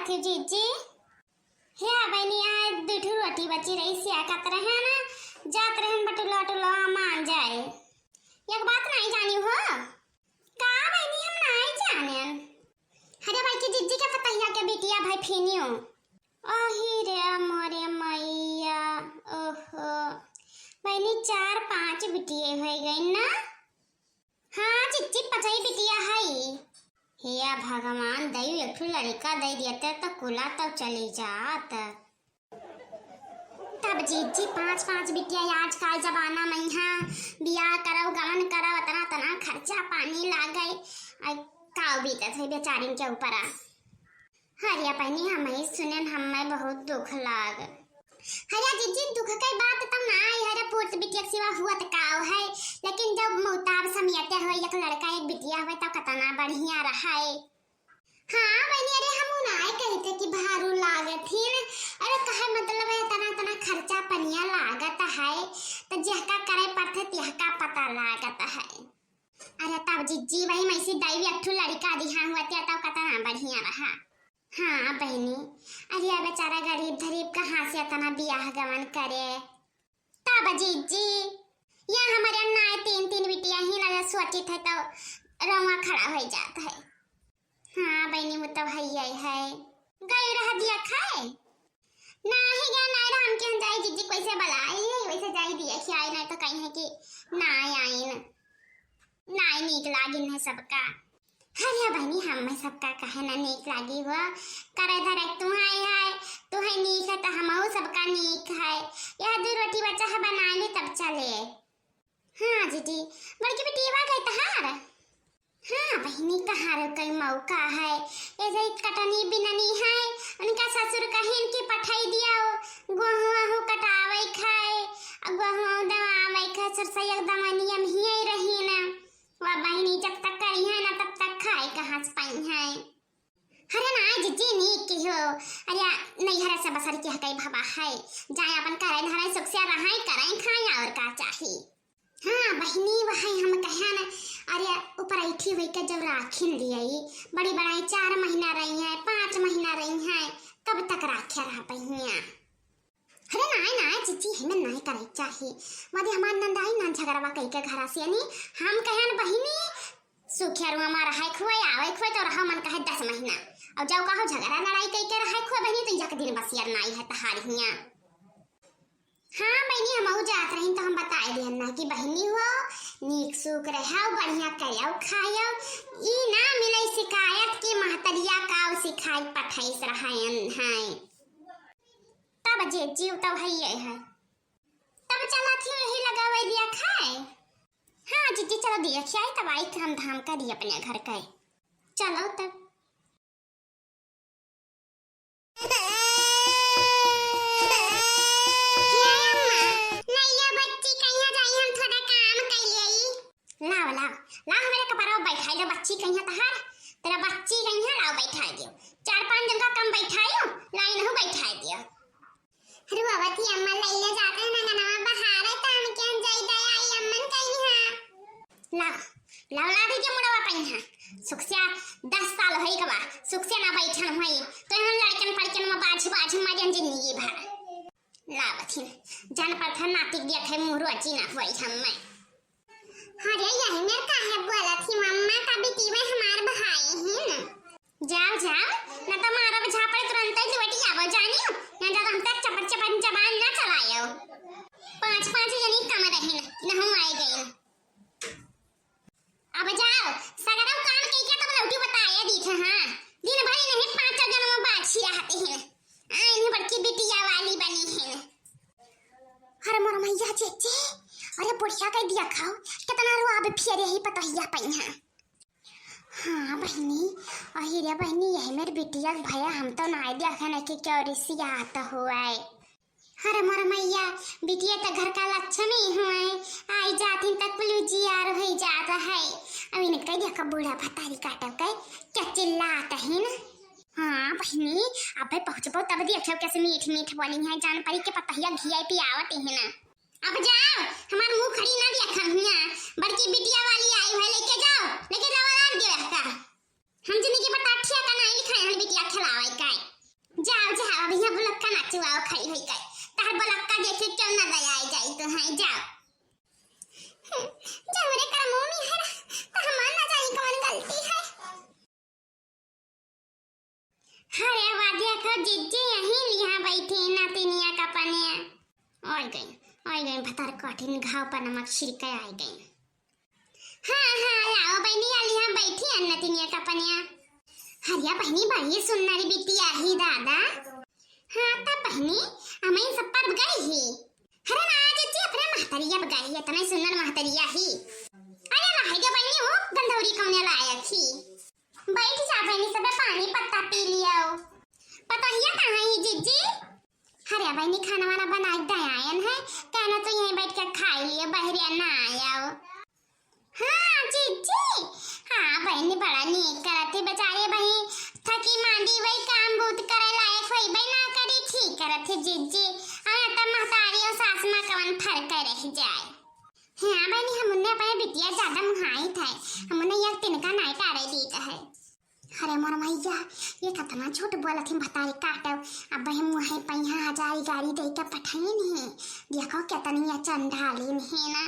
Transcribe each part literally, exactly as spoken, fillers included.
कि जीजी, हे बहिनी, आज दुइ ठो रोटी बची रही, सेकत रहे ना, जात रहे बटुला, टुला मान जाए। एक बात नाहीं जानी हो? का बहिनी, हम नाहीं जानेन। अरे भाई की जीजी के पतहिया के बिटिया भाई फिनियो। अही रे मोरे मैया, ओहो। बहिनी, चार पाँच बिटिये होइ गइन ना? हाँ, चिच्ची पचई बिटिया हई। हे भगवान, दई एक ठो लड़िका दई देते त कुला तब चली जात। तब जीजी पाँच पाँच बिटिया आजकल जमाना में यहाँ बियाह करव, गवन करव, अतना, अतना खर्चा पानी लागे। आ, काव बीतत है बेचारिन के ऊपर आ। हरिया बहिनी, हमही सुनेन, हम्मे बहुत दुख लाग। हरिया जीजी, दुख के बात तब ना आई, हरे पूत बिटिया के सिवा हुआ त काव है, लेकिन जब मौताब समियते हो, एक लड़का एक बिटिया हुए, तब कतना बढ़िया रहे। हाँ बहिनी, अरे हमहू नाय कहित कि भारू लागत ही न, अरे कहे मतलब है, तना तना खर्चा पनिया लागत है, त जेहका करे पड़त है, तेहका पता लागत है। अरे तब जीजी, वही में से दई एक ठो लड़िका दिहा हुआ, तब कतना बढ़िया रहा। हाँ बहिनी, अरे बेचारा गरीब धरीब कहाँ से इतना बियाह गवन करे। तब जीजी, या हमरे नाय तीन तीन बिटिया ही ना सोचित है तो रोवा खड़ा होइ जात है। हाँ बहिनी, वो तो है ही है। गई रह दिया खाए। नाही गे, नाही रह, हम केहन जाई जीजी, कैसे बलाई, वैसे जाई दिया खियाई, नहीं तो कहीं है कि नाय आइन, नाय नीक लागिन है सबका। अरे बहिनी, हम सबका कहे ना नीक लागी हो, करे धरे तुहई है, तुहई नीक है तो हमहू सबका नीक है। यह दू रोटी बचा है, बनाए ली तब चले। हाँ जीजी, बड़की बिटिया गई तहार? हाँ बहिनी, कहाँ रे कई मौका है, ये जे कटनी बिननी है, उनका ससुर कहिन कि पठाई दिया, गोहूँ वहूँ कटावे खाए, आ गोहूँ दवावे खाए, सरसैया दमनिया में ही रही ना। वा बहिनी, जब तक करी है ना, तब तक खाए कहाँ से पाई है। अरे ना जीजी, नीक की हो। अरे नैहर से बसर की हकई भवा है, जाए अपन करे धरे सुख से रहे, करे खाए, और का चाही। हाँ बहिनी, वही हम कहे ना, अरे ऊपर ऐठी हुई के जब राखिन दिए, बड़ी बड़ाई चार महीना रही है, पाँच महीना रही है, तब तक राखे रह बहिनिया। अरे नाय, नाय, जीजी, हमें नाय करे चाही। मदे हमार नंदाई ना झगड़वा कई के घरा से, यानी हम कहन बहिनी, सुखिया रुआ मार है खुए, आवे खुए तो रहा मन कहे दस महीना। और जब कहो झगड़ा लड़ाई कई के रहे खुए बहिनी, तो एक दिन बसियर नाई है तहार हिया। हाँ बहिनी, हमहू जात रही तो हम बताए दिहन ना कि बहिनी हो, नीक सूख रहो, बढ़िया करो, खाओ, ई ना मिले शिकायत कि महतरिया काव सिखाई पठाइस रहन है। तब जे जीव तब हइये है। तब चला थी यही लगावे दिया खाए। हाँ जीजी, चलो दिया खियाई, तब आई काम धाम करी अपने घर का। चलो तब। हे अम्मा, लइया बच्ची कहिया जाई, हम थोड़ा काम कइले। लाओ, लाओ, लाओ, हमरे कपड़वा बैठाई दो, बच्ची कहिया तहार, तेरा बच्ची कहिया, लाओ बैठाई दियो। चार पाँच दिन का कम बैठायो, लाई नहु बैठाई दियो। रुआवत ही अम्मा, लइले जाते हैं ना, अंगनवा बहारे, तो हम केहन जाई दया आई अम्मन कहीं हाँ। लाओ, लाओ, ला दीजिए मुड़वा पहिया। सुखसिया दस साल होई गवा, सुखसिया ना बैठन होई, तो हम लड़कन फड़कन में बाझ बाझ मजन जिंदगी भर। लावत ही, जान पड़ता नातिक दिया थे मुहरो अची ना होई हम मैं। अरे यही मेर काहे बोलत ही मम्मा, का बिटिया हमार भाई ही ना। जाओ, जाओ, ना तो मारब झापड़ तुरंत ही लौटी आवो जानियो, ना तो हम तक चपट चपट जबान ना चलायो। पाँच पाँच जनी कम रही ना, नहु आए गए। अब जाओ, सगरो काम कइके तब लौटी बताए दीथे, हाँ। दिन भर इन्हें पाँच जन में बाछी रहते हैं। आ, इन्हें बड़की बिटिया वाली बनी है। अरे मोर मैया चेचे, अरे बुढ़िया के दिया खाओ, कितना रुआब फिर यही पतहिया पई है। हाँ बहिनी, अही रे बहिनी, यही मेर बिटिया के भया हम तो नाय देखन कि क्यों रिसियात हुए। अरे मोर मैया, बिटिया त घर का लक्ष्मी हुए, आई जाती त कुल उजियार होई जात है। अब इनके देखो बूढ़ा भतारी काटो के, क्या चिल्लात है ना। हाँ बहिनी, अबे पहुँचबो तब देखो कैसे मीठ मीठ बोली है, जान परी के पतहिया घिया पियावत है ना। अब जाओ, हमार मुंह खड़ी ना देखा हुआ, बड़की बिटिया वाली आई है, लेके जाओ, लेके जाओ, लाग दियो का। हम जिंदगी भर टाठिया का नाई लिखाए हन बिटिया खिलावे का। जिज्जी यहीं लिहा बैठी नतिनिया का पनिया। आइ गई, आइ गई, भतार कठिन घाव पर नमक छिड़के आइ गई। हाँ, हाँ, लाओ बहिनी, आ लिहा बैठी नतिनिया का पनिया। हरिया बहिनी, बड़ी सुन्नर बिटिया ही दादा। हाँ, त बहिनी, अमई सब पर गई ही। अरे ना, जिज्जी, अपने महतरिया पर गई, इतना ही सुन्नर महतरिया ही। अरे रह गया बहिनी, वो गंधौरी कौने लायक ही। बैठ जा बहिनी, सबे पानी पत्ता पी लियो। पतोहिया कहाँ ही जिज्जी? अरे बहिनी, खाना वाना बनाइ के दे आयन है, कहना तो यहीं बैठ के खाइ लियो, बहरिया ना आयो। हाँ जिज्जी, हाँ बहिनी, बड़ा नीक करत ही बेचारी बहिनी, थकी मांदी वही काम बूत करे लायक होइबे ना करी, ठीक करत ही जिज्जी। हाँ, त महतारी और सास माँ कवन फर्क रह जाए। हाँ बहिनी, हम उन्हें अपने बिटिया ज्यादा मुहाइत है, हम उन्हें एक तिनका नाई टारे दीत है। अरे मोर मैया, ये कतना झूठ बोलत ही भतारी काटव। अब हम मुहे पैहा हजार गाड़ी दे के पठाइन ही। देखो कितनी ये चंडालीन ही ना।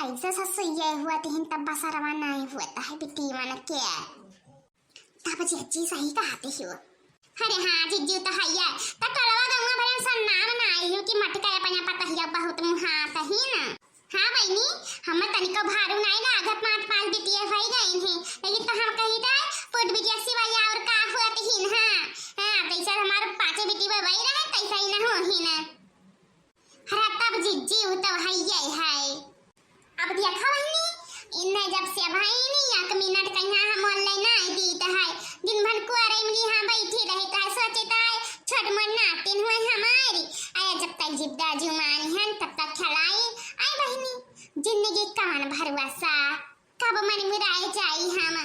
ऐसे ससुइये हुआ तिहिन तब बसरवा नहीं हुआ है बिटिया मन के। तब जिज्जी सही कहते हो। अरे हाँ जिज्जी तो है ये। त टोलवा गंगा भजन सन्नाम ना आई हो कि मटका अपने पतहिया बहुत मुहात ही ना। हाँ बहिनी, हम तनिको भारू नाई लागत, पाँच पाँच बिटिया होई गई हैं, लेकिन तो हम कही दे, पुट बिटिया सिवाय और का हुआ तहीन, हाँ, हाँ, जैसे हमार पाँचे बिटिया वही रहे, तैसा ही ना हो ही ना। अरे तब जिज्जी, उ तो है ये है। अब देखा बहिनी, इन्हें जब से भाई नहीं एक मिनट कहीं हम online ना दीत है, दिन भर कुआरे में यहाँ बैठी रही तो है, सोचे तो है, छोट मोट नातिन हुए हमारी, अरे जब तक जिद्दा जुमान है तब तक खिलाई। आई बहिनी, जिंदगी कवन भरोसा, कब मन मुराए जाई हम।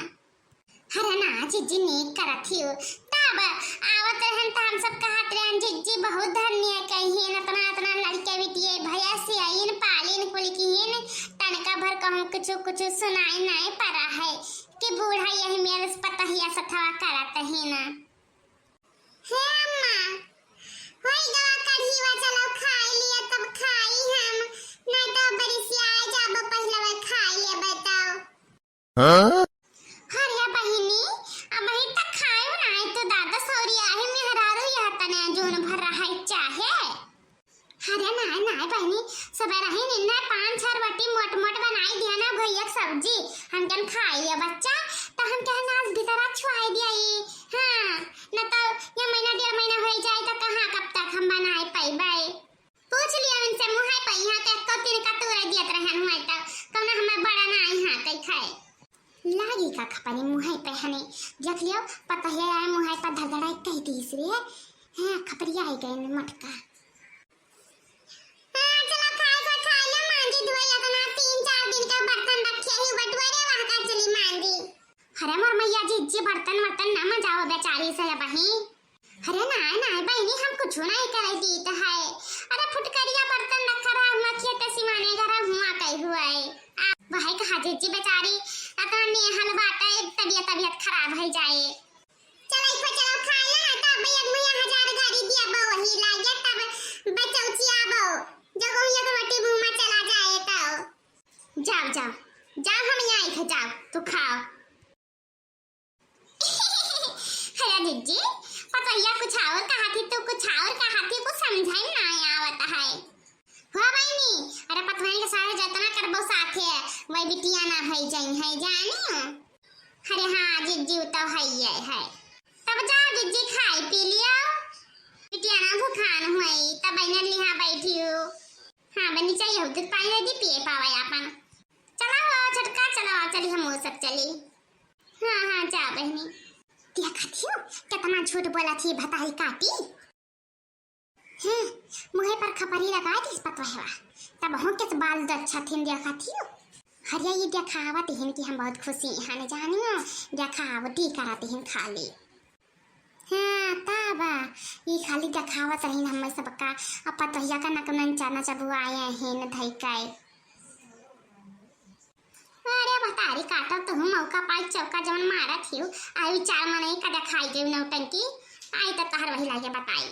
अरे ना जिज्जी, नीक करत हियो। तब आवत रहन त हम सब कहत रहन, जिज्जी बहुत धन्य कहिन, इतना इतना लड़के बिटिए भैया सियाइन पालिन कुल किहिन, तनका भर कहूँ कुछ कुछ सुनाई नहीं पड़ा है कि बूढ़ा यही मेरे पतहिया सथवा करत ही ना। हे अम्मा, होई गवा कढ़ीवा, चलो खाई लिया, तब खाई हम, नहीं तो बरिसिया जाबो, पहले वे खाई ले बताओ। हाँ? अरे बहिनी, अबही तक खायो नाई तो दादा सौरी आहे मेहरारू यह तने जून भर रहा चाहे। अरे नाय, नाय बहिनी, सबेरही निन्ना पान छर बाटी मोट मोट बनाई दिया ना भैया के सब्जी, हम जन खाई लिया बच्चा, तो हम कहन आज भीतरा छुआई दिया ई। हाँ, न तो ये महीना डेढ़ महीना होई जाए तो कहाँ कब तक हम बनाए पाइबे। पूछ लिया उनसे, मुँह है पे यहाँ के को तीन का तूरे दियत रहन हुए तो कौनो हमें बड़ा ना आई हाँ कई खाए। लागी का खपनी मुँह है पे हने, देख लियो, पता है आए मुँह है पर धड़धड़ाई कह दी इसलिए। हैं, खपरिया आई गए मटका। हाँ, चलो खाए खा, खाए लो, मांजी धोए, इतना तीन चार दिन का बर्तन रखे ही बटुए रे, वहाँ का चली मांजी। अरे मोर मैया जी, जी बर्तन वर्तन ना मजाओ बेचारी से अबही। अरे नाय, नाय बहिनी, हम कुछ नहीं करे दीत है। अरे फुटकरिया बर्तन रखा रहा, हुआ खेत सिवाने घर हुआ कई हुआ है। आ, वही कहा जी, जी बेचारी, इतना नेहल बाटे, तबियत, तबियत खराब है जाए। चलो, इको चलो, खा लो ना, तो अबे एक मुइया हजार गारी दिया बा, वही लागे, तब बचौची आबो, जब वही एक रोटी मुंह में चला जाए तो। जाओ, जाओ, जाओ, हम यहाँ इधर जाओ, तू खाओ। अरे जिज्जी, पतोहिया कुछ और कहा थी, तू कुछ और कहा थी, कुछ समझाई ना आवत है। हो बहिनी, अरे पतोहिया के साथे जतना करबो साथे, वही बिटिया ना है जाई है, जानी हो? अरे हाँ, जिज्जी, उ तो है ही है। तब जाओ जिज्जी, खाई पी लियो। बिटिया ना भुखान हुई, तब बहन लिहा बैठी हो। हाँ, बनी चाहिए हो, दूध पानी दे दी, पिए पावे आपन। चला हो, छोटका, चला, चली हम वो सब चली। हाँ, हाँ, जा बहनी। देखा थियो, कितना झूठ बोला थी, बताई काटी। हैं, मुँहे पर खपरी लगाए दिस पतोहवा, तब हो के बाल दच्छा थिन देखा थियो। हरिया ये देखावत हिन कि हम बहुत खुशी हन, जानियो, देखावटी करत हिन खाली। हाँ, तब ये खाली देखावत रहिन हमें सबका, अब पतोहिया का नकनन चना चबुआए हिन धई के। अरे भतारी काटो, तुहू मौका पाई चौका जवन मारत हिउ, आई चार मनई का देखाई देउ नौटंकी, आई त तहर वही लागे बताई।